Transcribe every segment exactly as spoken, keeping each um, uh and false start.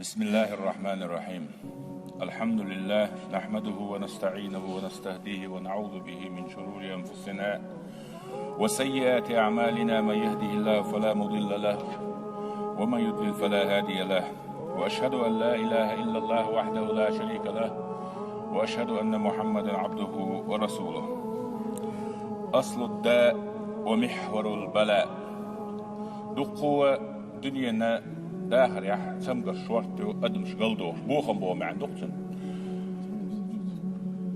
بسم الله الرحمن الرحيم. الحمد لله، نحمده ونستعينه ونستهديه ونعوذ به من شرور أنفسنا وسيئات أعمالنا. من يهده الله فلا مضل له ومن يضلل فلا هادي له. وأشهد أن لا إله إلا الله وحده لا شريك له وأشهد أن محمدا عبده ورسوله. أصل الداء ومحور البلاء. Дуккха дуьненан дахарехь цамгарш шортта ю адамаш галдохуш, бохам боху маьӀна ду-кх цуьнан.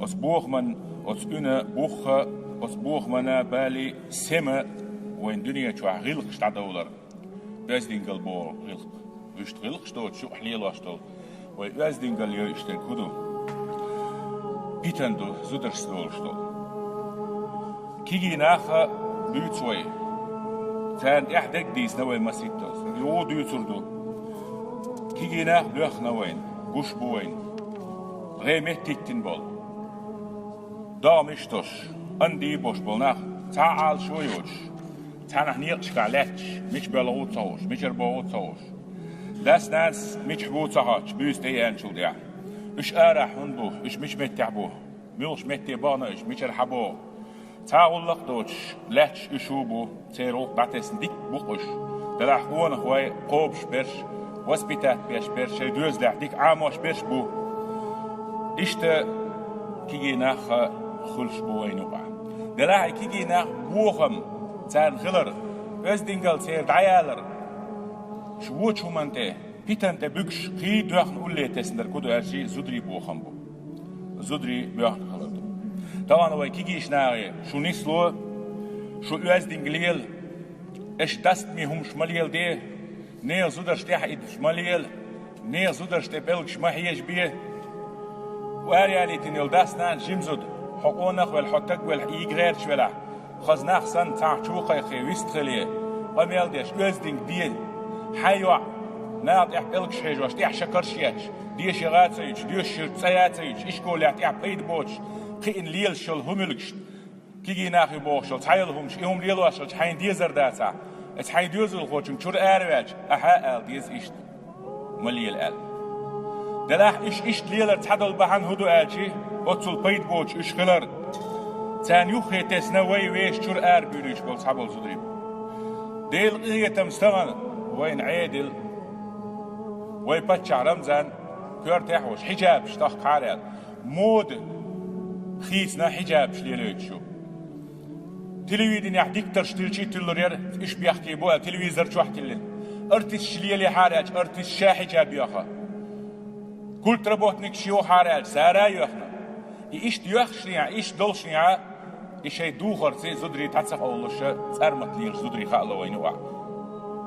Оцу бохаман, оцу уьнан бух а, оцу бохаман балий сема вайн дуьнен чохь гӀиллакхаш дӀадовлар. Оьздангалла боху гӀиллакх. Вуьшта гӀиллакхаш доцуш юкъахь лелош долу вайн оьздангалла йойуш дерг хӀун ду? Питана ду, зударшца долуш долу. Кегий нах а буьйцу вай. Царна тӀехь дерг дийцина вай масийттаза. Юха дуьйцур ду. Кегий нах боьхна вайна, гуш бу вайна. ГӀе меттиттина болу. ДогӀмаш а тосуш, андий а беш болу нах, цхьа а Ӏалашо а йоцуш, цхьанхьа некъашкахь лаьтташ, мича боьлху а ца хууш, мичара боху а ца хууш. Дас-нанас мичахь бу а ца хоттуш, буьйса тӀееанчул тӀаьхьа. Уьш арахь хӀунда бу, уьш мича меттехь бу, муьлхачу метте бахана уьш, мичара хьан боху. Цхьа гӀуллакх а доцуш, лаьтташ уьш а бу, церан гӀуллакх дӀатесна дика бу-кх уьш. Делахь къонахой кхобуш берш, воспитать беш берш, шайн доьзалехь дика Ӏамош берш бу. Иштта кегий нах а хуьлуш бу вайна юкъахь. Делахь и кегий нах бохам, царна хилар, оьздангалла церан дӀаялар, шу вочу хӀуманна тӀе, питана тӀе буьгуш, кхин а доьхна улле тесна дерг хӀун ду аьлча, зударий бохам бу. Зударий боьхна хилар ду. Тахана вай кегийчу нахе, шу нисло, шу оьздангалла лела, аша дастаме хӀумаш ма леладе, нехан зударшна тӀаьхьа идаш ма лела, нехан зударшна тӀе пӀелгаш ма хьежабе. Араяьллийтина йолу дас-нанас, жима зуда, хьо къонах а велахь, хьо стаг а велахь, ийга гӀерташ велахь, хаза нах санна, цхьанхьа чу кхайкхий, вистхилий, къамел деш, оьздангалла де. Хьайн йоӀ, наха тӀехь пӀелгаш хьежош, тӀехь шакарш етташ, деши гӀа а ца юьтуш, доьшуш цӀа а ца юьтуш, ишколехь тӀехь пайда боцуш, кхиъна лелаш йолу хӀуманаш, кегий нах ю бохуш йолу цхьа йолу хӀуманаш, и хӀума лелош хилча хьайна дезар дацахь, аса хьайн доьзалхочуьнга чуьра араваьлча, ахьа а ала деза иштта. Ма лела аьлла. Делахь уьш иштта лелар цхьадолу бахьана хӀун ду аьлча, оццул пайда боцуш уьш хилар. Царна юххе тесна вай вешан чуьра арабуьйлуьйтуш болу цхьаболу зударий бу. Делан къинхетамца тахана вайна Ӏедал, вай паччахь Рамзан коьртехь а волуш, хьиджабаш тахкахьара аьлла, мода хийцина хьиджабаш лелойтуш ю. Телевиденехь дикторш тилчий туьллур яра, уьш бехке бу аьлла, телевизор чохь тиллина. Артисташ лелехьара аьлча, артист ша хьиджаб йоьхна. Культработникаш йохьара аьлча, цара а йоьхна. И иштта йоьхнашехь, иштта долушехь, и шайн духарца зударий дӀа ца къовлуш, цӀармат лелаш зударий хаало вайна юкъахь.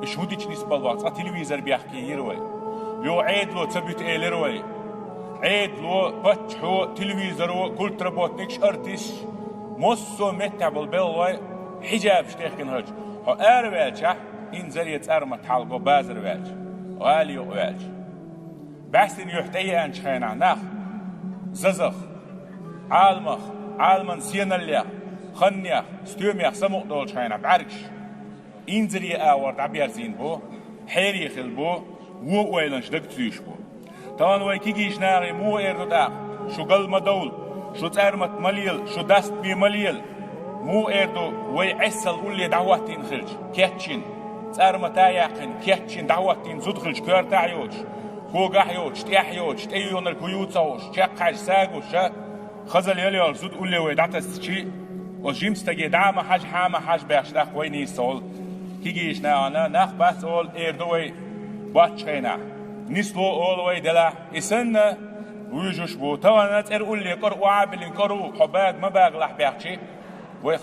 Уьш хӀун дича нисбала ваха, цкъа телевизор бехке йира вай. Йо, Ӏедало ца буьту элира вай. Ӏедало, паччахьо, телевизоро, культработникаш, артисташ, массо а меттехь болу белхалой хьиджабаш техкина хилча, хьо араваьлчахь, инзаре цӀармат хьалго базар ваьлча, гӀали юкъа ваьлча. БӀаьстина юьхь тӀееанчу хенахь нах, зазах, Ӏаламах, Ӏаламан сеналлех, ханнех, стоьмех самукъа долчу хенахь бӀаьргаш, инзаре агӀор дӀаберзийна бу, хьере хилла бу, вон ойланаш дага цуьйш бу. Тахана вай кегийчу нахе муха эр ду тӀаккха, шу гал ма довла, шу цӀармат ма лела, шу дастаме ма лела. Муха эр ду, вай Ӏесалла улле дӀахӀоттийна хилча, кечйина, цӀармат а яьккхина, кечйина дӀахӀоттийна зуда хилча, коьртахь а йоцуш, когахь а йоцуш, тӀехь а йоцуш, тӀеюьйгӀинарг хӀун ю ца хууш, чекххьаьжча сагуш а, хазалла яла йолуш зуда улле вай дӀатассичи, оцу жима стаге дӀа а ма хьажа, хьа а ма хьажа баьхча, тӀаккха вай нийса ца волу кегийчу нахана, нах бац олу эр ду вай боцчу хенахь. Нисло олу вай делахь, и санна вуьйжуш бу. Тахана цӀера улле кӀора охьа а биллина кӀора ву, хьо бага ма багалахь баьхчи, вайх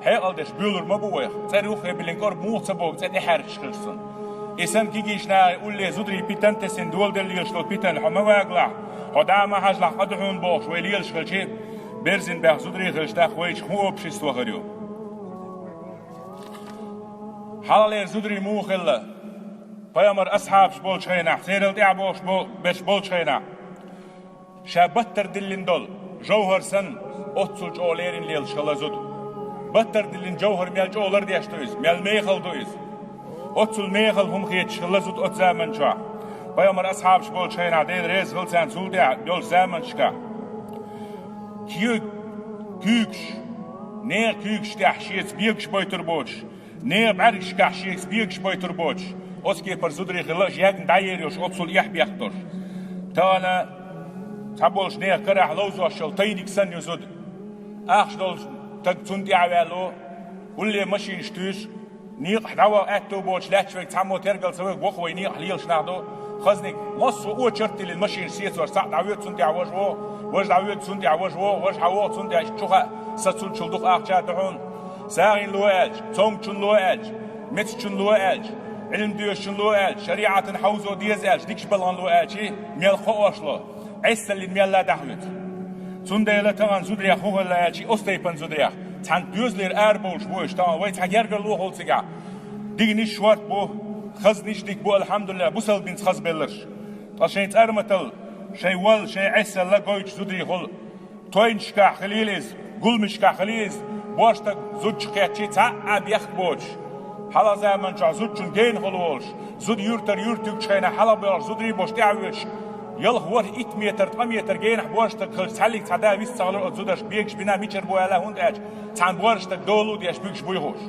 хьекъал деш буьйлур ма бу вайх. ЦӀера юххе биллина кӀора муха ца богу цӀе тӀехьаьрчаш хилча санна. И санна кегийчу нахе улле зударий питана тесина доладелла лелаш долу питана хьо ма вагалахь, хьо дӀа а ма хьажалахь, къа ду хьуна бохуш вай лелаш хилчи, берзина баьхна зударий хилча, тӀаккха вайчу хӀун общество хир ю? Хьалхалера зударий муха хилла? Пайхамар асхьабаш болчу хенахь, церал тӀаьхьа бохуш бо-, берш болчу хенахь, ша баттара диллина долу жовхӀар санна, оццул чӀогӀа леррина лелаш хилла зуда. Баттара диллина жовхӀар мел чӀогӀа лардеш ду иза, мел мехала ду иза. Оццул мехала хӀума хеташ хилла зуда оцу заман чохь. Пайхамар асхьабаш болчу хенахь, Дела реза хила царна, цул тӀаьхьа йолчу заманашкахь куьйг-, куьйгаш, нехан куьйгаш тӀехь шеца бегаш бойтур боцуш, нехан бӀаьргашкахь шеца бегаш бойтур боцуш, оцу кепара зударий хилла, ягна дӀаераш, оццул эхь бехк долуш. Тахана цхьаболчу нехан карахь ловзош йолу тайниг санна ю зуда. Ахча долчу стаг цунна тӀаьхьа ваьлла, гӀулле машинаш туьйсу, некъахь дӀаваха аьтто боцуш лаьтташ верг цхьаммо тергал ца вайга, ваха вай некъахь лелаш нах ду. Хазниг массо а очередь диллина машинаш сецош, цхьаъ дӀавоьду, цунна тӀехь важа вогӀу, важа дӀавоьду, цунна тӀехь важа вогӀу, важа хьан вогӀу, цунна тӀехь чу хаьа, сан цул чул дукха ахча а ду хьуна. СагӀина ло аьлча, цомгучунна ло аьлча, мецачунна ло аьлча, Ӏилма доьшучунна ло аьлча, шариӀатан хьовзо деза аьлча, дикачу балхана ло аьлча, мел кхоош ло. Ӏессаллин мелла дӀахьоьцу. Цундела тахана зударех хӀун хилла аьлча, оцу тайпана зударех, цхьана доьзалера арабовлуш бу уьш тахана, вай цхьа гергарло хуьлу цигахь. Дегнаш шорта бу, хазнаш дика бу, алхьамдулиллахӀ, бусалба динца хаза белларш. Ткъа шайн цӀарматалла, шайн валла, шайн Ӏессалла гойтуш зударий хуьлу. Тойнашкахь хилийла иза, гуламашкахь хилийла иза, божаршка зудчух кхетчий цхьа а бехк боцуш. Хьалха заманчохь зудчун гена хуьлу волуш, зуда юьртара юьртуьгучу хенахь хьалха боьлхуш зударий болуш тӀаьхьавоьдуш, ялх, ворхӀ, итт метр, ткъа метр генахь божаршка хилча, цхьаллиг цхьа да вист ца хилар оцу зударшка бегаш бина, мичара бу аьлла, хӀунда аьлча цхьана божаршка долу деш буьгуш буй хууш.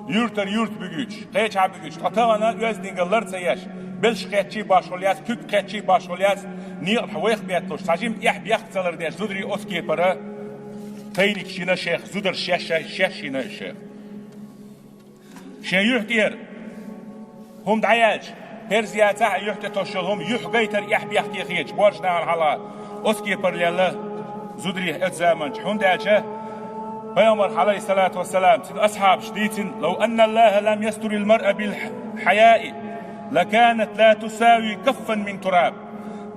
Юьртара юьрта буьгуьйтуш, кхечахьа буьгуьйтуш, ткъа тахана оьздангалла лар ца еш, белш кхетчий башхалла яц, куьг кхетчий башхалла яц, некъахь вайх бетталуш, цхьа жимма эхь бехк ца лардеш зударий оцу кепара тайниг шина шех, зударш шаьш, шаьш, шаьш шина шех. Шен юьхь тӀера хӀума дӀаяьлча, перза яцахь а, юьхь тӀе тосуш йолу хӀума юьхь гайтар эхь бехке хеташ, божаршна хьалха оцу кепара лелла зударий оцу заманчохь. ХӀунда аьлча Пайхамар, Ӏалайхиссалату вассалам, цуьнан асхьабаша дийцина: «Лав анна Аллаха лам ястурил маръа бил хьаяи, лаканат ла тусави каффан мин тураб».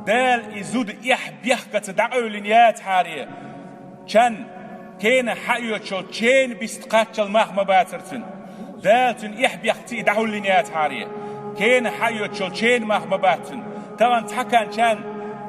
Дала и зуда эхь бехкаца дӀакъевлина яцахьара, чан кена хьаоьцуш йолу чена бист кхаччалла мах ма бацара цуьнан. Дала цуьнан эхь бехкаца и дӀахьуллина яцахьара, кена хьаоьцуш йолу чена мах ма бац цуьнан. Тахана цхьа кан чан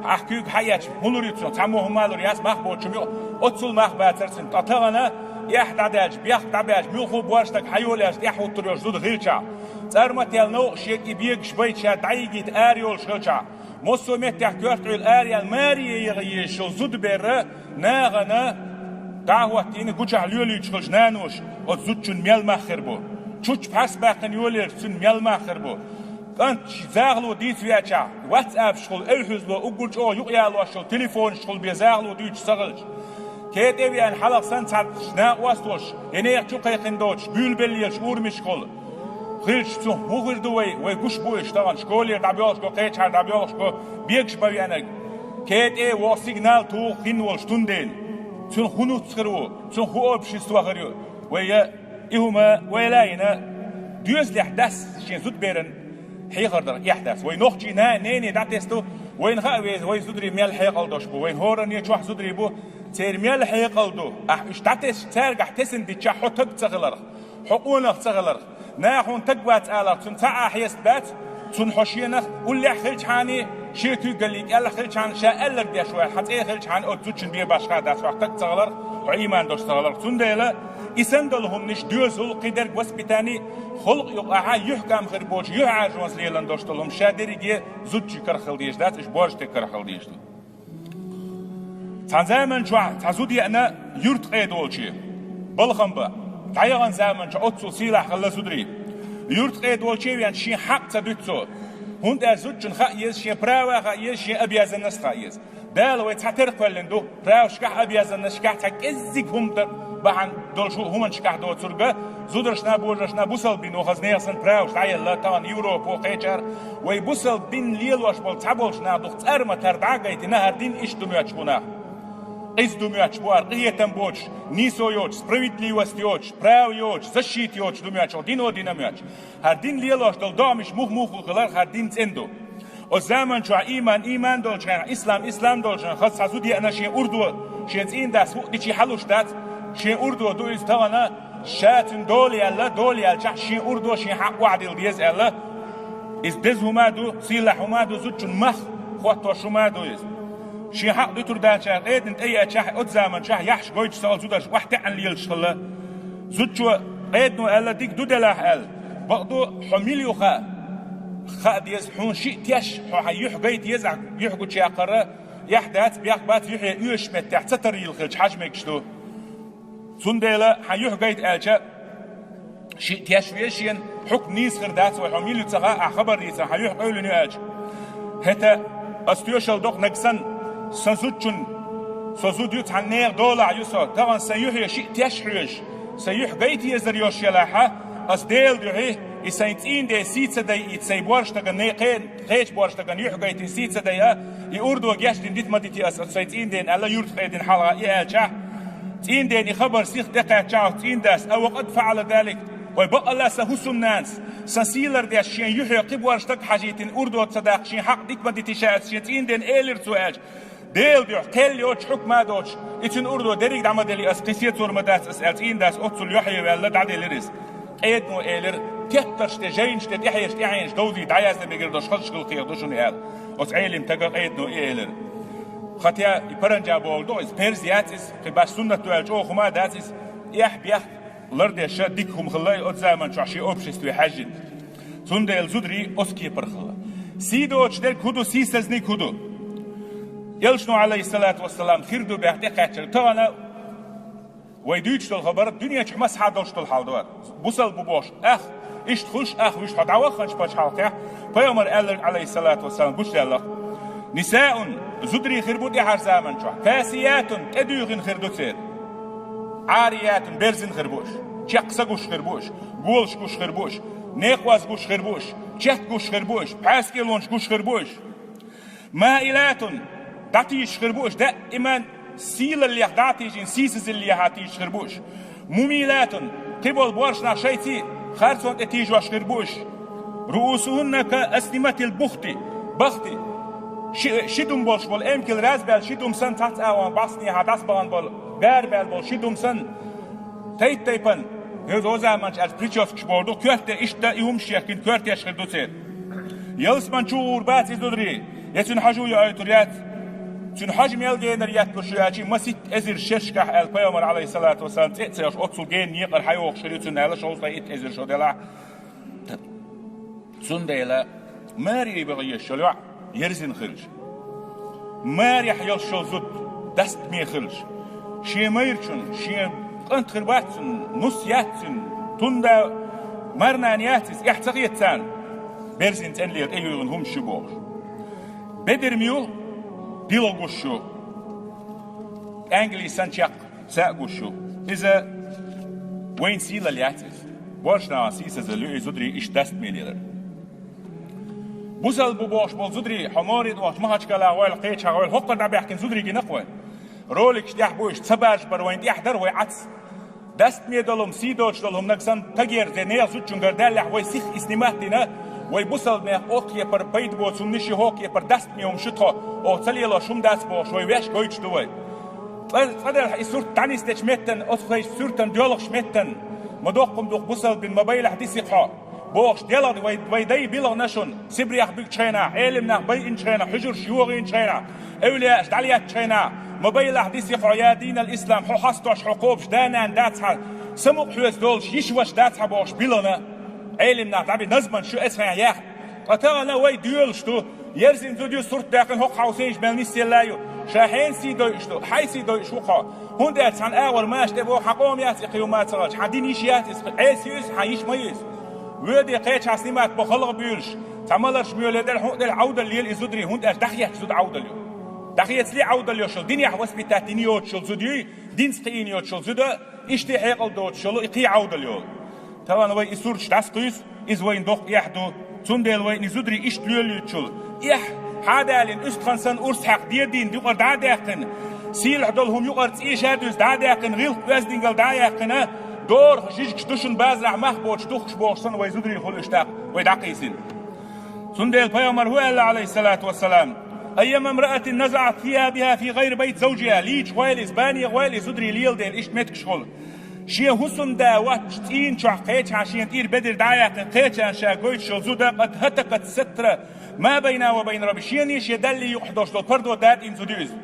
ахь куьйга хьаэцча, хӀун лур ю цунах? Цхьаммо хӀума а лур яц, мах боцуш хӀума ю, оццул мах бацара цуьнан. Ткъа тахана эхь дӀадаьлча, бехк дӀабаьлча, муьлхха божаршка хьайола аьлча, тӀаьхьахӀуттур йолуш зуда хилчахь, цӀармател новкъа шега и бегаш байта ша дӀайигийта ара йолуш хилчахь, массо а меттехь коьрта Ӏуьйла ара яьлла, маре яха езаш йолу зудаберра нахана дӀахӀоттийна гучахь лелуьйтуш хилча, наноша оцу зудчун мел мах хир бу. Чучча пхьарс баьккхина йолаелча, цуьнан мел мах хир бу. КӀант ши захало дийца веачахь, ватсапаш хуьлу, эвхьазло, уггар чӀогӀа юкъаялош йолу телефонаш хуьлу бен захало дуьйцуш ца хилча. КетӀе а веана, хьалха санна цхьа накъост волуш, я нехан чу кхайкхина доцуш, буьйлабелла лелаш урамаш хуьлу. Хилча, цунах хӀун хир ду вай, вай гуш бу уьш тахана, школера дӀабоьлхуш го, кхечахьара дӀабоьлхуш го, бегаш ма веанарг. КетӀе а вогӀу сигнал туху хин волуш тун дена. Цунах хӀун нуц хир ву, цунах хӀун общество хир ю? Вай я и хӀума вайла а йина, доьзалехь дас шен зудаберан хьехар дар эхь дац. Вай нохчий на-, нене дӀатесна ду, вайна хаа веза, вай зударий мел хьекъал долуш бу, вайна хӀоранна чохь зударий бу, церан мел хьекъал ду. Ахь уьш дӀатесча, цаьргахь тесна диччахь, хьо таг ца хиларх, хьо къонах ца хиларх, наха хьуна таг вац аларх, цунна цхьа а хьеста бац, цунна хьо шенах уллехь хилчхьана, шен куьйгаллин кӀелахь хилчхьана, ша аьлларг деш ваьлла, хьан цӀе хилчхьана, оцу зудчун бен башха дац хьох таг ца хиларх, хьо ийман долуш ца хиларх. Цундела и санна долу хӀуманаш доьзал, кхидерг воспитание, халкъ юкъахь юьхькам хир боцуш, юьхьӀаьржонца лелан долуш долу хӀума ша дерриге зудчуьнан карахь хила дезаш дац, уьш божаршкан карахь хила дезаш ду. Цхьана заман чохь цхьа зуда еана юьртан къеда волче. Балхам бан, дӀаяхана заман чохь оццул сийлахь хилла зударий. Юьртан къеда волче а веана, шен хьакъ ца дуьту цо. ХӀунда аьлча зудчунна хаа еза, шен права хаа еза, шен обязанность хаа еза. Дала вай цхьатерра кхоьллина ду, правашкахь, обязанностьшкахь, цхьа кӀеззиг хӀума дан бахьана долуш хӀуманашкахь доцург а, зударшна, божаршна, бусалба дино хаза нехан санна праваш дӀаелла, тахана Европо, кхечара. Вай бусалба дин лелош болу цхьаболчу наха дукха цӀарматар дӀа а гайтина, хӀара дин иштта ду моьттуш бу нах. Къиза ду моьттуш бу хӀара, къинхетам боцуш, нийсо йоцуш, справедливость йоцуш, права йоцуш, защита йоцуш ду моьттуш, дино дина моьттуш. ХӀара дин лелош долу догӀмаш муха-муха хилар, хӀара дин цӀена ду. Оцу заман чохь ийман ийман долчу хенахь, ислам ислам долчу хенахь, хаза цхьа зуда еана шен урдо, шен цӀийнан дас хӀуъа дичи хьалуш дац, шен урдо ду иза тахана, ша цуьнан дола яьлла, дола яьлчахь шен урдо шен хьакъ охьадилла деза аьлла. Иза деза хӀума а ду, сийлахь хӀума а ду, зудчун мах хоттош хӀума а ду иза. Шен хьакъ дуьтур дацахь, къедан тӀе еачахь, оцу заман чохь яххьаш гойтуш ца хилла, зударш охьатаьӀна лелаш хилла. Зудчо, къедано аьлла, дика ду делахь аьлла. Бакъду, хьо мила ю хаьа. Хаа деза, хьуна шиъ теш, хьо хьан юхь гайта еза, юхь гучаяккхара, эхь дац, бехк бац, юхье оьшуча меттехь ца тарйийла хилча хьажа мегаш ду. Цундела хьан юхь гайта аьлча, шиъ теш веза шена, хьукм нийса хир дац вай, хьо мила ю ца хаьа, ахь хабар дийцар, хьан юхь къевлина ю аьлча. ХӀета ас тоьшалла до-кх нагахь санна, сан зудчун, со зуда ю, цхьана нехан долахь ю со, тахана сан юхье шиъ теш хьоьжуш, сан юхь гайта езар йолуш елахь, ас Делан дуьхьа, и сайн цӀийнан ден сий ца дайийта, сайн боьрша стагана, кхечу боьрша стагана юхь гайтина сий ца дайа, и урдо гечдина дита ма дитий ас, ас сайн цӀийнан дена аьлла, юьртахь Ӏедина хьалха и аьлчахь, цӀийнан дена и хабар сиха тӀекхаьччахь, цӀийнан дас: «Ва къад фаӀала залик», вай, бакъалла сан хӀусамнанас, сан сий лардеш, шен юьхье кхин боьрша стаг хьажийтина, урдо ца даккха, шен хьакъ дита ма дитий ша ас, шен цӀийнан дена элира цо аьлча, Делан дуьхьа кхел йоцуш, хьукма доцуш, и цуьнан урдо дерриг дӀа ма делли ас, кхин сецор ма дац ас аьлла, цӀийнан дас оццул юьхье ваьлла дӀаделира иза. Къедамо элира, тептарш тӀе, жайнаш тӀе, тӀехьераш тӀаьхьенаш довзийта дӀаяздан мегар долуш хазачу хила кхетар ду шуна аьлла. Оцу Ӏелим стага, къедамо, и элира. Хатя и паранжа бохург ду иза, перз яц иза, кхин баш суннат ду аьлла чӀогӀа хӀума дац иза, эхь, бехк лардеш дика хӀума хилла и оцу заман чохь шен обществе хьаьжжина. Цундела зударий оцу кепара хилла. Сий доцуш дерг хӀун ду, сийсазниг хӀун ду? Элчано, Ӏалайхиссалату вассалам, хир ду баьхна тӀекхаьччара, тахана вай дуьйцуш долу хабар дуьнен чохь массахьа долуш долу хьал ду. Бусалба бу бохуш, ах, иштта хуьлуш, ах, вуьш хьо дӀавахханчу пачхьалкхехь, пайхамар аьлларг, Ӏалайхиссалату вассалам, гучудаьлла-кх: «Нисаун», зударий хир бу тӀаьхьарчу заман чохь, «касиятун», тӀедуьйхина хир ду церан, «Ӏариятун», берзина хир бу уьш, чекх са гуш хир бу уьш, голаш гуш хир бу уьш, некъоз гуш хир бу уьш, чет гуш хир бу уьш, пхьаьскӀелонаш гуш хир бу уьш. «Маилатун», дӀатийжаш хир бу уьш, даиман сийлаллех дӀа а тийжина, сийсазаллехьа тийжаш хир бу уьш. «Мумилатун», кхин болу боьрша нах шайций харцонна тӀе тийжош хир бу уьш. «Руусухунна ка асниматил бухти», бахти. Ши, ши дума болуш болу, эмкал раз баьлла ши дума санна, цхьацца агӀон бӀаьстехьа дӀасабахана болу, бер баьлла болу ши дума санна, тайп-тайпана, хӀинца заманчу аьлча прическаш бохург ду, коьрте иштта и хӀумаш ехкина коьртеш хир ду церан. Ялсамани чу гӀур бац и зударий, я цуьнан хьожа йоуьйтур яц. Цуьнан хьожа мел генара етталуш ю аьлча, масийтта эзар шерашкахь аьлла, пайхамар, Ӏалайхиссалату вассалам, цӀе а ца йоуш, оццул гена некъара хьайогӀуш хир ю цуьнан аьлла, шовзткъе итт эзар шо делахь. Цундела маре бахьа езаш йолу йоӀ ерзина хилча, марехь йолуш йолу зуда дастаме хилча, шен майрачун, шен кӀант хир бац цуьнан, нус яц цуьнан, тунда марнана яц иза, эхь ца хета царна, берзина цӀенлера тӀеюьйгӀина хӀумаш ю бохуш. Бедарма ю, билгӀа гуш ю, ангали санна чекх са а гуш ю. Иза вайна сийлалла яц иза. Боьрша нахана сийсазалла ю и зударий иштта дастаме лелар. Бусалба бу бохуш болу зударий, хьо Морин тӀе вахча, Махачкала гӀойла, кхечахьа гӀойла, хӀокхара дӀабаьхкина зударий гина-кх вайн. Роликаш тӀехь бу уьш, ца бажа бара вайн тӀехь дара вай Ӏац. Дастаме долу хӀума, сий доцуш долу хӀума нагахь санна тагера, де нехан зудчуьнгара даьллехь, вай сиха и снимать дина, вай бусалба нехан оцу кепара пайда боцу хӀуманаш ю, хӀокху кепара дастаме хӀумаш ю тхо, оха ца лелош хӀума дац бохуш, вай ваьш гойтуш ду вай. Цкъа, цкъа делахь и сурт дӀанисдечу меттана, оцу вай суьртан доьлхуш меттана, ма доккхум дукха бусалбин, ма байлахь диси хьо. Бохуш, делахь вай, вай дай билгӀина шуна, Сибрех буьгучу хенахь, Ӏелам нах байинчу хенахь, хьуьжарш йогӀийначу хенахь, эвлияаш дӀалеттачу хенахь, ма байлахь диси хьо, я динал ислам, хьо хьастош, хьо кхобуш да-нана дац хьан, самукъа хьоьца долуш, йиша-ваша дац хьан бохуш билгӀина. Ӏелам нах дӀаби назманаш ю эцхьаьн яхна. Ткъа тахана вай доьлуш ду, ерзина зуда ю, сурт даьккхина, хӀокху хьовсийча мел нисъелла ю. Ша хьенан сий дойуш ду, хьайн сий дойуш ву хьо. ХӀунда аьлча хьан агӀор маша тӀе боху, хьан къома яц и кхин хӀума ца хилча, хьан дин йиша яц иза, Ӏеса ю иза, хьан йиша ма ю иза. Воьде кхечахьа снимать бо халха буьйлуш, цхьа маларш моьле делахь, хӀун а делахь, Ӏовдал лела и зударий, хӀунда аьлча дӀахецча зуда Ӏовдал ю. ДӀахецале Ӏовдал йо шуна, динехь воспитать йина йоцуш йолу зуда юй, динца кхиийна йоцуш йолу зуда, иштта хьекъал доцуш йолу и кхин Ӏовдал йолу. Тахана вай и сурташ дӀасакхуьйсу, иза вайна доккха эхь ду. Цундела вайна и зударий иштта лелуьйтучул, эхь, хьадалийна уьстагӀан санна урс хьаькх дедийна юкъара дӀа а даьккхина, сийлахь долу хӀума юкъара цӀий ша дуьзна дӀа а даьккхина, гӀиллакх-оьздангалла дӀа а яьккхина, дорах жижигаш ду шуна базарахь мах боцуш духкуш бохуш санна, вай зударий хуьлу уьш тӀаккха, вай дӀакхийсина. Цундела пайхамар хӀун аьлла, Ӏалайхиссалату вассалам: «Аййама мраатин назаӀат сиябиха фи гӀайри байти завжиха», лийча гӀойла иза, бане гӀойла иза зударий леладелла, иштта меттигаш хуьлу. Шен хӀусамда воцчу цӀийнан чохь кхечахьа шена тӀера бедар дӀа а яьккхина, кхечарна ша гойтуш йолу зуда, къад хӀатакат сатра ма байнаха ва байна раббиха, шений шен Даллий юкъахь долуш долу пардо датӀийна зуда ю иза.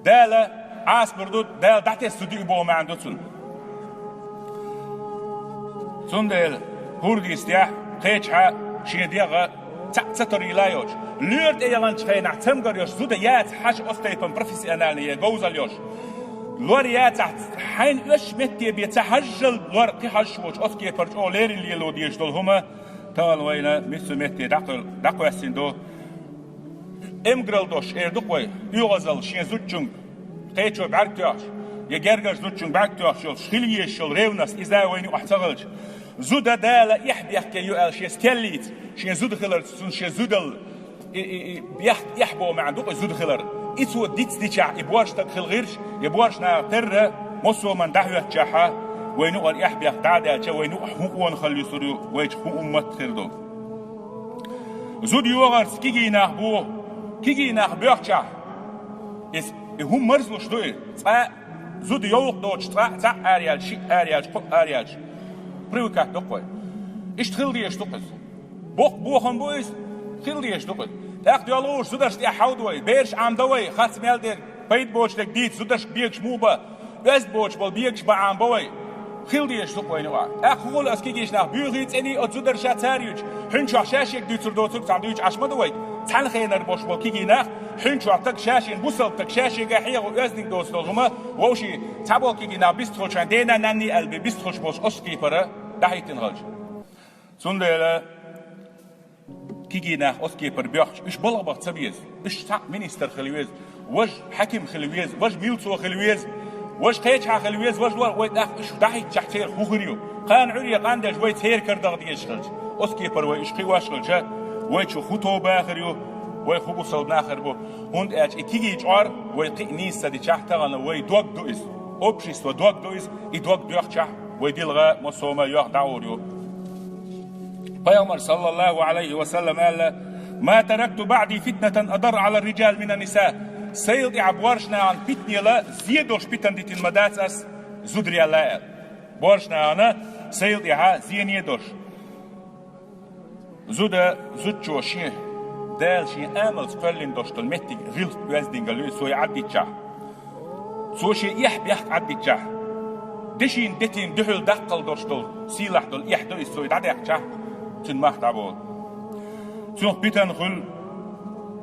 Дала Ӏасабур ду, Дала дӀатесна зуда ю боху маьӀна ду цуьнан. Цундела хӀордийстехь, кхечахьа шен дегӀ Цхьаъ ца торийла йоцуш, лоьра тӀе яханчу хенахь цамгар йош зуда яц хьажа оцу тайпана профессиональный я говзалла йош. Лор яцахь, хьайна оьшучу метте бен ца хьажжал лор кхин хьажаш воцуш оцу кепара чӀогӀа лерина лело дезаш долу хӀума тахана вайна миссу метте дӀакхуьл-, дӀакхоьссина ду. Эмгаралла дош эр ду-кх вай, оьгӀазалла шен зудчуьнга кхечо бӀаьрг тоьхча, я гергарчу зудчуьнга бӀаьрг тоьхча йолуш хила езаш йолу ревность иза вайна юкъахь ца хилча, зуда Дала эхь бехке ю аьлла шен стеллица, шен зуда хиларца, цунна шен зудалла, и, и, и, бехк, эхь боху маьӀна ду-кх и зуда хилар. И цо диц дичахь, и борша стаг хила гӀирш, я борша наха терра, массо а ман дӀахӀоьттачахьа, вайна юкъара эхь бехк дӀа а даьлча, вайна юкъахь хӀун къонахалла юсур ю, вайчу хӀун уммат хир ду. Зуда йогӀарца кегий нах бу, кегий нах боьхчахь, иза, и хӀума марзлуш ду и, цкъа а зуда йовха доцуш, цкъа а цхьаъ араялча, шиъ араялча, кхоъ араялча, привыкать до-кх вай. Иштта хила дезаш ду-кх иза. Боккха бохам бу иза, хила дезаш ду-кх иза. ТӀаккха доьлхуш зударшна тӀехь хьовда вай, бераш Ӏамадо вай, харц мел дерг, пайда боцуш дерг дийца, зударшка бегаш муха бан, оьзда боцуш болу бегаш бан Ӏамабо вай. Хила дезаш ду-кх вайна юкъахь. ТӀаккха хӀун хуьлу аса кегийчу нах боьхий, цӀений оцу зударша цара юьйцуш? Хьуьнчохь ша шега дуьйцур доцург цхьа дуьйцуш Ӏаш ма ду вай. Цхьана хенара болуш болу кегий нах, хьуьнчохь стаг ша шена, бусалба стаг ша шега хьегӀо оьздангалла доцу долу хӀума, вовшийн цхьаболу кегий нах бистхуьлуш, шайн дена-нанна аьлла бен бистхуьлуш болуш оцу кепара дӀахӀиттина хилча. Цундела кегий нах оцу кепара боьхча, уьш балха баха ца беза. Уьш цхьаъ министр хила веза, важа хьаьким хила веза, важа милцо хила веза, важа кхечахьа хила веза, важа лор, вай тӀаккха уьш дӀахӀиттачахь церан хӀун хир ю? Кхана Ӏуьйре къандеш вай церан кара даха дезаш хилча, оцу кепара вай уьш кхиош хилча, вайчух хӀун тоба хир ю, вай хӀун бусалба нах хир бу? ХӀунда аьлча и кегий чкъор вай кхин а нийса ца дичахь, тахана вай дог ду иза, общество дог ду иза, и дог доьхчахь, вай дилха массо а ма йоьхна дӀагӀур ю. Пайхамар, саллаллаху алейхи ва саллам, аьлла: «Ма таракту баъди фитнатан адар ала рриджал мина нниса». Сайла тӀехь борша нахана питанела зен долуш питана дитина ма дац ас зударел аьлла. Борша нахана сайла тӀехь зене долуш. Зуда, зудчо шен, Дала шен амалца кхоьллина долуш долу меттиг гӀиллакх, оьздангалла ю иза цо и Ӏаддитчахь. Цо шен эхь-бехк Ӏаддитчахь, дешина, детина дуьхьал даккхал долуш долу, сийлахь долу эхь ду иза цо и дӀадаьккхичахь, цуьнан мах дӀаболу. Цунах питана хуьлу,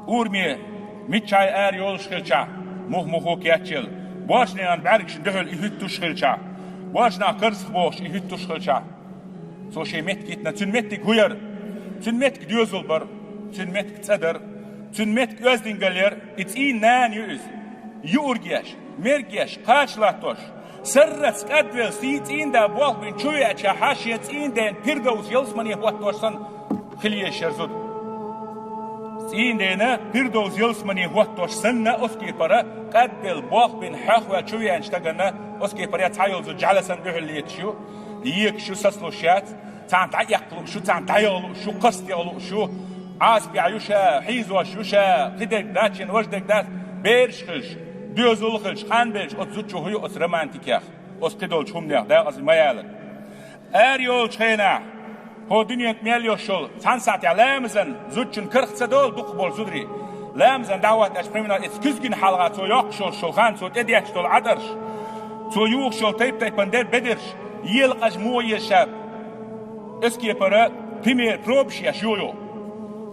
ураме миччахьа ара йолуш хилчахь, мух-мухо кечъелла, борша нахана бӀаьргашна дуьхьал и хӀуьттуш хилчахь, борша нах карзах бохуш и хӀуьттуш хилчахь. Цо шен меттиг йитина, цуьнан меттиг хӀун яра? Цуьнан меттиг доьзал бара, цуьнан меттиг цӀа дара, цуьнан меттиг оьздангалла яра, и цӀийнан нана ю иза. Юург еш, мерг еш, кхача латтош, сарралц кӀадвелла сий цӀийнан да болх бина чу веачахьа, шен цӀийнан дена Пирдовс ялсамане хӀоттош санна хила езаш яра зуда. ЦӀийнан дена Пирдовс ялсамане хӀоттош санна, оцу кепара кӀадвелла болх бина хьоьхваьлла чу веанчу стагана, оцу кепара цхьа йолу зуда жӀаьла санна дуьхьал леташ ю, екаш ю, сацалуш яц, царна дӀаэккха лууш ю, царна дӀаяха лууш ю, кхаста яха лууш ю, Ӏазапехь ю ша, хьийзош ю ша, кхидерг дац шена, важдерг дац, бераш хилча, доьзал хилча, къанбелча, оцу зудчо хӀун ю оцу романтикех, оцу кхидолчу хӀуманех, дакъаза ма ялара. Ара йолчу хенахь, хӀо дуьненга мел йолуш йолу, цхьана сахьтехь ламазан зудчун карах ца долу дукхахболу зударий. Ламазан дӀахӀоттаьчу примерно эца куьзгина хьалха цо йоккхуш йолуш йолу хан, цо тӀедетташ долу Ӏадарш, цо юхуш йолу тайп-тайпана дер бедарш, ела къажа муха еза ша, эскепара, пример, пробаш еш ю-йо.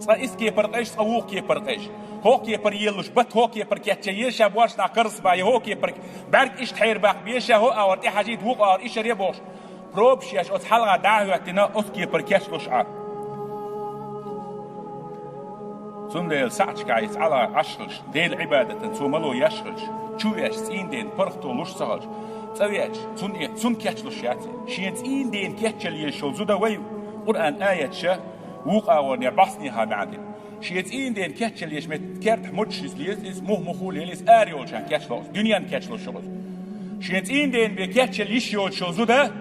Цкъа эскепара къежа, цкъа вукху кепара къежа. ХӀокху кепара елуш бат, хӀокху кепара кечъян еза ша, борша нах карзахбан, я хӀокху кепара бӀаьрг иштта хьерабаккха беза ша, хӀокху агӀор тӀехьажийта, вукху агӀор иша яр бохуш. Пробаш еш оцу хьалха дӀа а хӀоьттина, оцу кепара кечлуш Ӏа. Цундела сахьташкахь иза Ӏала Ӏаш хилча, Делан Ӏибадатан цо мало еш хилча, чу веача цӀийнан дена паргӀато луш ца хилча, цӀа веача, цунна, цунна кечлуш яц. Шен цӀийнан дена кечъяла езаш йолу зуда вай Къуръан аяташа, вукху агӀорнера бӀаснехьа маьӀна дина. Шен цӀийнан дена кечъяла езаш метта кертахь мучаш иза леза, иза мух-муху лела, иза ара йолчарна кечло, дуьненна кечлуш ю иза. Шен цӀийнан дена бен кечъяла йиш йоцуш йолу зуда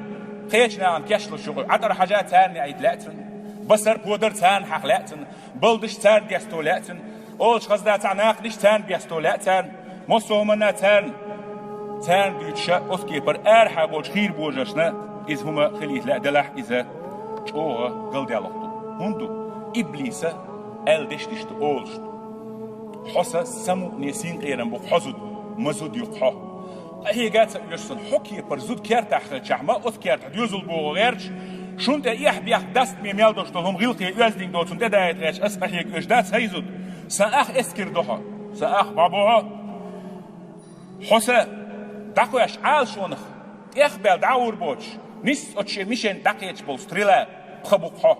кхечу нахана кечлуш ю. ГӀатар хьажа царна яийта лаьа цунна, басар подар царна хьаха лаьа цунна, балдаш царна десто лаьа цунна, олуш хаза дац цхьа накханаш царна бесто лаьа царна, массо а хӀуманна царна, царна дуьйцуша, оцу кепара арахьа болчу хийра божаршна иза хӀума хилийта лаьа делахь, иза чӀогӀа галдаьлларг ду. ХӀунда ду? Иблиса аьлла дешнаш ду, олуш ду. Хьо сан самукъане синкъерам бу-кх хьо зуда, ма зуда ю-кх хьо. Къахьега а ца оьшу сан, хьо кепара зуда кертахь хилчахь, ма оцу кертахь доьзал бохо гӀерташ, Шун тӀе эхь-бехк, дастаме мел долуш долу хӀума гӀиллакхе, оьздангалла доцун тӀедаийта гӀерташ, ас къахьега оьшу дац, хӀай зуда. Сан ах эскар ду хьо, сан ах бӀобӀо хьо. Хьо сан дӀакхоьссича Ӏалашонах тӀехбаьлла дӀа а гӀур боцуш, нийсса оцу шен мишенна дӀакхеташ болу стрела пха бу-кх хьо.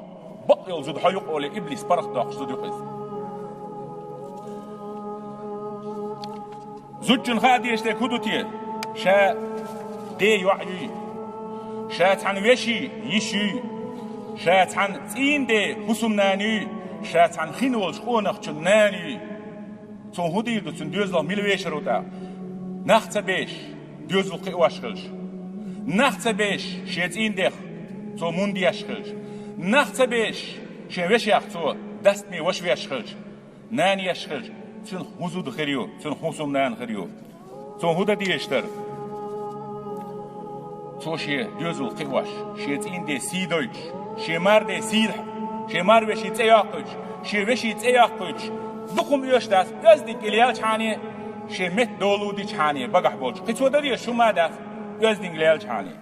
Бакъ йолу зуда хьо ю-кх олий, иблис паргӀатдоккхуш зуда ю-кх иза. Зудчунна хаа дезаш дерг хӀун ду те? Ша ден йоӀ юй, ша цхьана вешин йиша юй, ша цхьана цӀийнан ден хӀусамнана юй, ша цхьана хин волчу къонахчун нана юй. Цунна хӀун дийр ду, цуьнан доьзалх мила вешар ву тӀаккха? Нах ца беш, доьзал кхиош хилча, нах ца беш, шен цӀийнан дех цо мунда еш хилча, нах ца беш, шен вешех цо дастаме ваша веш хилча, нана еш хилча, цуьнан хӀун зуда хир ю, цуьнан хӀун хӀусамнана хир ю? Цунна хӀун дан дезаш дара? Цо шен доьзал кхиош, шен цӀийнан ден сий дойтуш, шен маран ден сий, шен маран вешин цӀе йоккхуьйтуш, шен вешин цӀе йоккхуьйтуш, дукха хӀума оьшуш дац, оьздангалла лелчхьана, шен меттан дола дичхьана, багахь болчу. Кхин цо дан дезаш хӀума а дац, оьздангалла лелчхьана.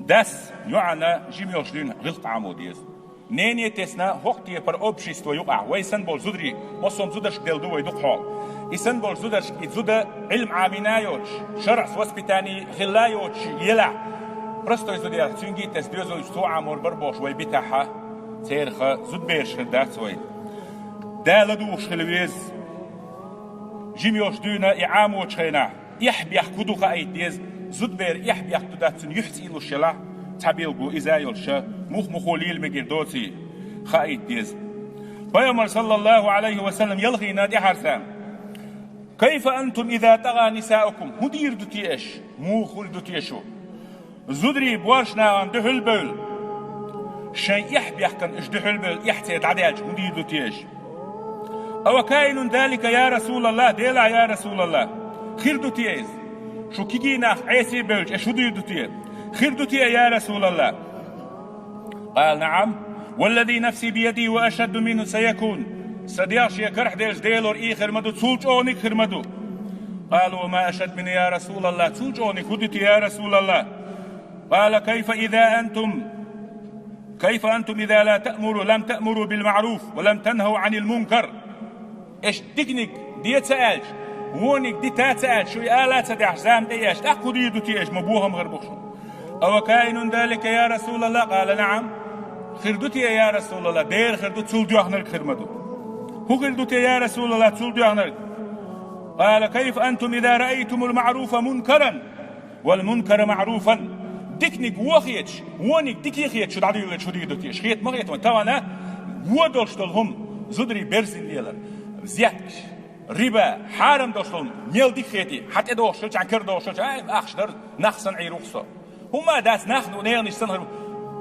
Дас йоӀана жима йолуш дуьйна гӀиллакх Ӏамо деза. Нене тесна хӀокху кепара общество юкъахь, вай санна болчу зударий, массо а зударшка делла ду вай дукха хьолахь. И санна болчу зударшка и зуда Ӏилма Ӏамийна а йоцуш, шарӀан воспитание хилла а йоцуш елахь, простой зуда елахь, цуьнга а тесна доьзалш цо Ӏамор бара бохуш вай битахь, церах зудабераш хир дац вайн. Да ладугӀуш хила веза. Жима йолуш дуьйна и Ӏамочу хенахь, эхь-бехк хӀун ду хаийта деза, зудаберан эхь-бехк ду дац цуьнан юьхь цӀийлуш елахь, цхьа билгало иза а йолуш, муха-муха лела мегар доций, хаийта деза. Пайхамар, саллаллаху Ӏалайхи ва саллам, ялхийна тӀаьхьарца: «Кайфа антум иза тӀагӀа нисаукум?» ХӀун дийр ду те аша? Муха хуьлур ду те шу? Зударий боьрша нахана дуьхьал бевлла, шайн эхь-бехкана уьш дуьхьал бевлла, эхь церан дӀадаьлча, хӀун дийр ду те аша? «Ава каинун далика, я Расулаллах?» Делахь, я Расулаллах, хир ду те иза? Шу кегий нах Ӏеса а бевлча, аша хӀун дийр ду те? Хир ду те, я Расулаллах? Къала: «НаӀам, валлази нафси биядихи ва ашадду минху саякун». Сан дегӀ шен карахь деллачу Делора и хир ма ду, цул чӀогӀаниг хир ма ду. Къалу: «Ва ма ашадду минху, я Расулаллах, цул чӀогӀаниг хӀун ду те, я Расулаллах?» Къала: «Кайфа иза антум, кайфа антум иза ла таъмуру, лам таъмуру бил маъруф ва лам танхау Ӏанил мункар?» Аша диканиг де ца аьлча, вониг дита ца аьлча, шу и ала ца даьхьча, зама тӀе а эшча, тӀаккха хӀун дийр ду те аша, ма бохам хир бу-кх шуна? «Ава каинун далика, я Расулаллах?» Къала: «НаӀам». Хир ду те, я Расулаллах? Дера хир ду, цул доьхнарг хир ма ду. ХӀун хир ду те, я Расулаллах, цул доьхнарг? Къала: «Кайфа антум иза раайтумул маъруфа мункаран, вал мункара маъруфан?» Диканиг вон хеташ, вониг дика хеташ шу дӀадуьйлалуьйтуш хӀун дийр ду те аша? Хета ма хета вайн, тахана вон долуш долу хӀума, зударий берзина лелар, взяткаш, риба, хьарам долуш долу, мел дика хетий, хьан тӀедогӀуш хилча, хьан кара догӀуш хилча, ай, ахча дара, нах санна Ӏийр ву-кх со. ХӀумма а дац, нах а, ненанаш санна хир ву.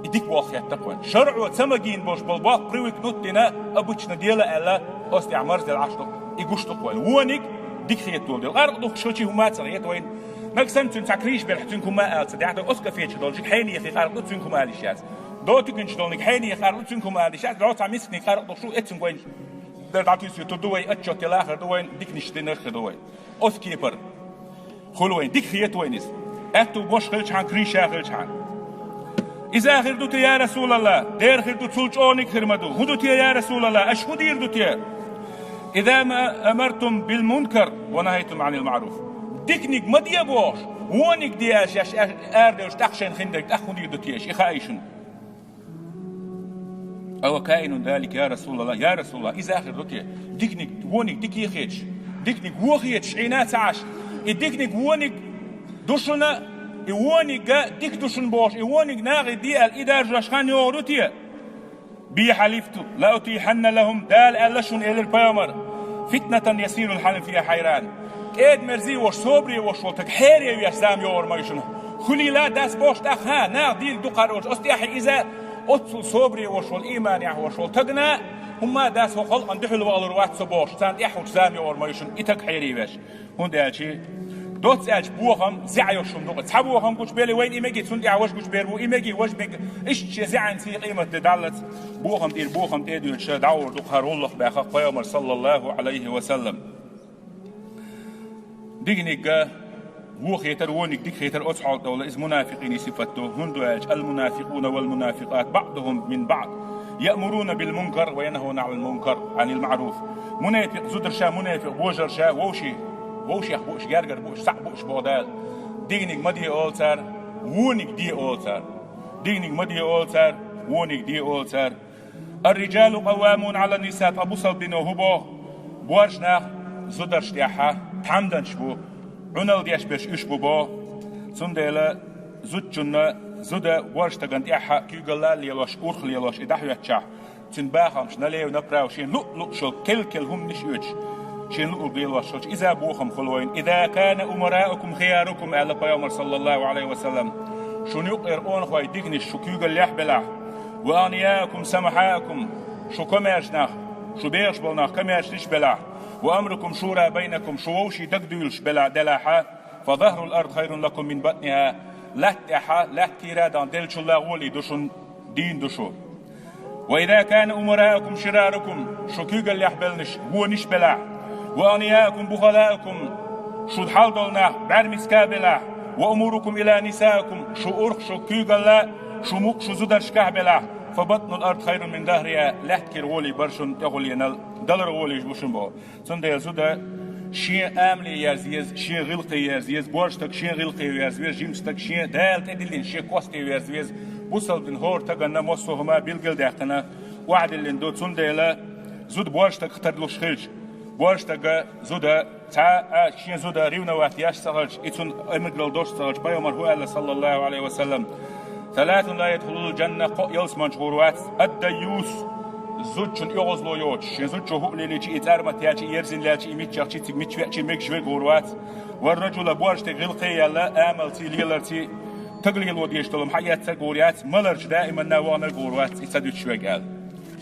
И дика болх хетта-кх вайн. ШарӀо ца магийна болуш болу болх привыкнуть дина, обычно дела аьлла, оцу тӀехь марзделла Ӏаш ду-кх, и гуш ду-кх вайн. Вониг дика хета долу дела. Къаркъа духкуш хилча хӀумма а ца хета вайн. Нагахь санна цуьнан цхьа крыша белахь, цуьнга хӀумма а ала ца дехьа ду, оцу кафечу долчуьнга хьенехе къаркъа ду, цуьнга хӀумма ала йиш яц. Дотуьгунчу долниг хьенехе къаркъа ду, цуьнга хӀумма ала йиш яц, дӀо цхьа мисканиг къаркъа ду-кх шу, эццунга вайн. Дар дӀатуьйсур ду вай, отчет делахар ду вайн, диканаш динарх ду вай. Оцу кепара хуьлу вайн, дика хета вайн иза. Аьтту бош хилчхьана, крыша хилчхьана. Иза хир ду те, я Расулаллах? Дера хир ду, цул чӀогӀаниг хир ма ду. ХӀун ду те, я Расулаллах? Аша хӀун дийр ду те? Иза ма амартум бил мункар ва нахайтум Ӏанил маъруф. Диканиг ма де бохуш, вониг де аьлча, аша араделлачу тӀаккха шайна хин дерг, тӀаккха хӀун дийр ду те аша? И хаий шуна. Ава каинун далика, я Расулаллах? Я Расулаллах, иза хир ду те? Диканиг, вониг дика хеташ, диканиг вон хеташ Ӏийна ца Ӏаш, и диканиг вониг ду шуна, и вониг дика ду шуна бохуш, и вониг нахе де аьлла, и даржош хан йогӀур ю те? Би хьалифту ла утихьанна лахум, Дала аьлла шуна, элира пайхамар, фитнатан ясирул хьалим фиха хьайран. КӀеда-мерза волуш, собаре волуш волу таг хьере веш зама йогӀур ма ю шуна. Хуьлийла дас бохуш тӀаккха, нах дийриг дукхара олуш, оцу тӀаьхьа иза, оццул собаре волуш волу, ийманехь волуш волу тагна, хӀумма а дас, хӀокху халкъана дуьхьал валур вац со бохуш, царна тӀаьхьа хӀуттуш зама йогӀур ма ю шуна, и таг хьере веш. ХӀунда аьлча, доцца аьлча, бохам зӀе йолуш хӀума ду-кх. Цхьа бохам гучубелли, вайна и мегий, цунна тӀехь важа гучубер бу, и мегий, важа мег-, иштта шен зӀенан сий къематде даллалц, бохам тӀера бохам тӀе а доьдуша, дӀагӀур ду-кх хӀара гӀуллакх, баьхна-кх пайхамар, саллаллаху Ӏалайхи ва саллам. Диканиг а, Вон хетар, вониг дика хетар оцу хьолехь долу иза мунафикъийн сифат ду. ХӀунда аьлча: «Ал-мунафикъуна вал-мунафикъат баъдухум мин баъд, яъмуруна бил-мункар ва янхавна Ӏанил мункар, Ӏанил маъруф». Мунафикъ зударша, мунафикъ божарша вовши-, вовшех бууш, гергара бууш, схьа бууш боху Дала. Дигниг ма де олу цара, вониг де олу цара. Дигниг ма де олу цара, вониг де олу цара. «Ар-риджалу къаввамуна Ӏалан-ниса», ткъа бусалба дино хӀун боху? Боьрша нах зударшна тӀехь тхьамданаш бу, Ӏуналла деш берш уьш бу боху. Цундела зудчунна, зуда боьрша стагана тӀехь куьйгалла а лелош, урх а лелош и дӀахӀоьттичахь, цуьнан бахамаш налево-направо шена луъ-луъ шо, кел-кел хӀуманаш оьцуш, шена луъург лелош хилча, иза бохам хуьлу вайна. «Иза кана умараукум хиярукум», аьлла пайхамар, саллаллаху Ӏалайхи ва саллам, шуна юкъера къонахой диканаш шу куьйгаллехь белахь, «ва агънияакум самахьаакум», шу комаьрша нах, шу бехаш болу нах комаьршанаш белахь, «ва амрукум шура байнакум», шу вовшийн дагадуьйлуш белахь, делахьа, «фа захрул ард хайрун лакум мин батниха», латта тӀехьа, латта кийра а дан деллачул а гӀоле ду шуна, дийна ду шу. «Ва иза кана умараакум ширарукум», шу куьйгаллехь белнаш вонаш белахь, «ва агънияакум бухалаакум», шу хьал долу нах бӀаьрмиска а белахь, «ва умурукум ила нисаакум», шу урх, шу куьйгалла, шу мукъ, шу зударшкахь белахь, «фа батнул ард хайрун мин захриха», латта кира гӀоле бара шуна тӀехуленал, далар гӀолеш бу шуна боху. Цундела зуда шен амале ерза еза, шен гӀиллакхе ерза еза, боьрша стаг шен гӀиллакхе верза веза, жима стаг шен Дала тӀедиллина шен косте верза веза. Бусалба дин хӀора стаганна массо а хӀума билгалдаьккхина, охьадиллина ду. Цундела зуда боьрша стаг тарлуш хилча, боьрша стага зуда цхьа а шен зуда ревновать еш ца хилча, и цунна эмиграл дош ца хилча, пайхамар хӀун аьлла, саллаллаху Ӏалайхи ва саллам: «Саласатун ла ядхулул джанна», кхо а ялсаманчу гӀур вац. «Ад-дайюс», зудчун оьгӀазло йоцуш, шен зудчо хӀуъа лелийча, и цӀармат яьлча, и ерзина лаьлча, и миччахча, цига мича веача, мегаш верг гӀур вац. «Вар-раджула», боьрша стаг гӀиллакхе а яьлла, амалций, леларций, стаг лело дезаш долу хӀума хьаэцнарг гӀур яц, маларчу даиманна ваханарг гӀур вац, и ца дуьтуш верг аьлла.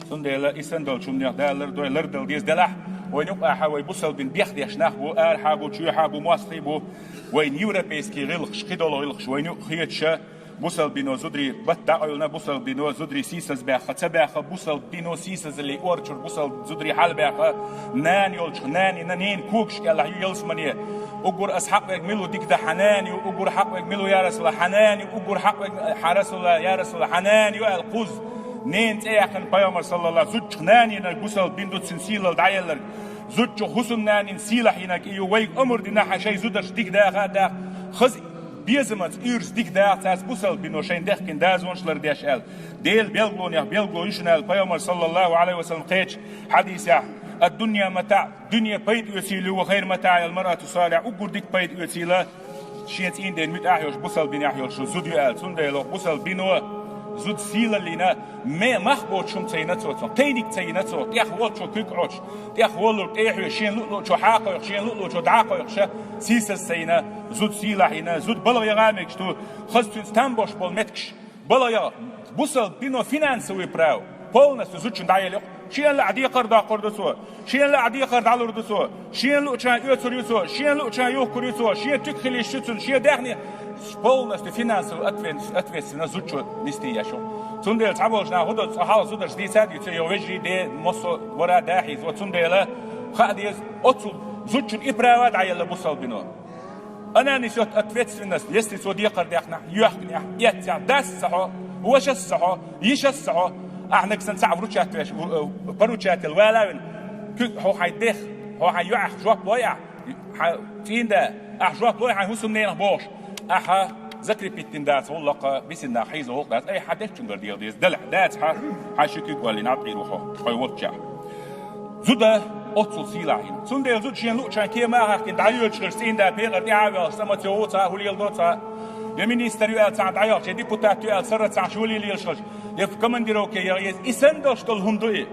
Цундела и санна долчу хӀуманех Дала лардой, лардала деза делахь, вайн юкъахьа вай бусалба дин бехдеш нах бу, арахьа бу, чоьхьа бу, мостагӀий бу, вайн европейский гӀиллакхаш, кхидолу гӀиллакхаш вайна юкъа хеташа, бусалба дино зударий бат дӀакъевлина, бусалба дино зударий сийсаз баьхна, ца баьхна, бусалба дино сийсазалле орчура бусалба зударий хьалабаьхна, нана йолчу нанина, ненан когаш кӀелахь ю ялсамане. Уггар ас хьакъ верг мила ву дика дан хьан нана ю, уггар хьакъ верг мила ву, я Расулалла, хьан нана ю, уггар хьакъ верг, хьан Расулалла, я Расулалла, хьан нана ю аьлла кхузза. Ненан цӀе яьккхина пайхамар, саллаллаху, зудчух нанина бусалба дин ду, цуьнан сийлалла дӀаелларг. Зудчух хӀусамнанина сийлахь йинарг и ю, вайга омра дина хьан шайн зударш дика даха а даха, хаза безамца, уьйрса дика даха цаьрца, бусалба дино шайна дехкина дозанаш лардеш аьлла. Делан белгалонех белгало ю шуна аьлла пайхамар, саллаллаху Ӏалайхи ва саллам, кхечу хьадисехь: «Ад-дунья матаӀ», дуьне пайда оьцийла ю, «ва хайру матаӀиха ал-маръату салихьа», уггар дика пайда оьцийла шен цӀийнан ден муьтӀахь йолуш, бусалба динехь йолуш зуда ю аьлла. Цундела бусалба дино зуда сийлаллина, ме-, мах боцуш хӀума ца йина цо, цунна кхайниг ца йина цо, тӀех волчо куьг Ӏочуш, тӀех воллург тӀе а хьоьжуш, шен луъ-луъчо хьакхойкхуш, шен луъ-луъчо дӀакхойкхуша, сийсаз ца йина, зуда сийлахь йина, зуда балха яха а мегаш ду, хаза цуьнца там беш болу меттигаш балха яха. Бусалба дино финансовый право полностью зудчун дӀаелла йоккху. Шена лаьа декхар доккхур ду цо, шена лаьа декхар дӀалур ду цо, шена луъчарна оьцур ю цо, шена луъчарна юхкур ю цо, шен туька хила йиш ю цунна, шен даьхни, полностью финансовый отве-, ответственность зудчо нисде еш ю. Цундела цхьаболчу наха хӀун до, цкъа хьалха зударш дийца а дийца, йо вежарий, де, массо а вара, да хьийзо. Цундела хаа деза, оццул зудчун и право дӀаелла бусалба дино. Она несёт ответственность, если цо декхар даьккхинехь, йоьхкинехь, эццехь, дас ца хьо, вашас ца хьо, йишас ца хьо, ахьа нагахь санна цхьаъ вручать веш, в-, э, поручатель вала а вина, куьг хьо хьайн дех, хьо хьайн йоӀах жоп лой ахь, хьан цӀийнда, ахь жоп лой хьайн хӀусамненах бохуш, ахьа закрепить дина дац гӀуллакх, бисина нах хьийзо гӀуллакх дац, ай, хьан дечунгара дела деза, делахь дац хьан, хьан ши куьг валлина Ӏад къийр ву хьо, хьо волччехь. Зуда оццул сийлахь йина. Цундела зуда шен луъчарна кема а хахкина дӀайоьдуш хилча, цӀийнда пекъар тӀаьхьа а ваьлча, цӀа ма ца ву цхьа а, хӀун лела до цхьа а. Я министр ю аьлла цхьаъ дӀайохча, я депутат ю аьлла, сара цхьаъ шу лела лелаш хилча, я командировке яха еза. И санна долуш долу хӀума ду и.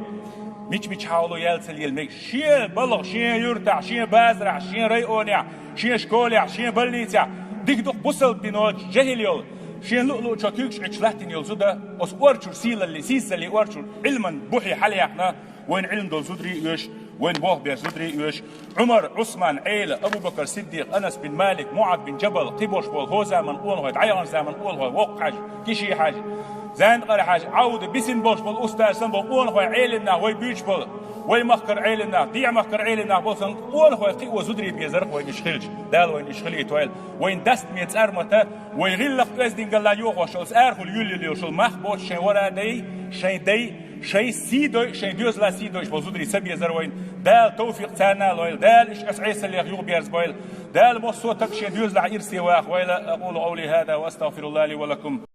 Мича-мича хьоло яьлла ца лела мегаш. Шен балха, шен юьртахь, шен базарахь, шен районехь, шен школехь, шен больницехь дика дукха бусалба дино жехӀил йолу, шен луъ-луъчо куьйгаш Ӏуьттуш латтийна йолу зуда, оцу орчур сийлалле, сийсазалле орчур, Ӏилман бухье хьалаяьккхина, вайн Ӏилма долу зударий а оьшу, вайн болх беш зударий а оьшу, Ӏумар, Ӏусман, Ӏела, Абу-Бакр Сиддикъ, Анас бин Малик, МуӀаз бин Джабал, кхин болуш болу хӀо заман къонахой, дӀаяханчу заман къонахой, воккха хьаьжа, киши хьаьжа, зандакъара хьаьжа, Ӏауда, бисина болуш болу устаз санна болу къонахой, Ӏелим нах вай буьйцуш болу. Вай махкара Ӏелим нах, дийӀа махкара Ӏелим нах болча санна, къонахой кхио зударий безарах вайна уьш хилча, Дала вайна уьш хилийта вайла. Вайна дастаме цӀармата, вай гӀиллакх-оьздангалла йохош йолу, арахула юьллуьйлуш йолу мах боцуш шайн вара дай, шайн дай, шайн сий дой, шайн доьзала сий дойуш болу зударий ца безара вайна. Дала тавфикъ царна а лойла, Дала уьш аса Ӏесаллех юхаберзабойла. Дала массо а таг шен доьзалехь ирсе ваха вайла. أقول قولي هذا وأستغفر الله لي ولكم.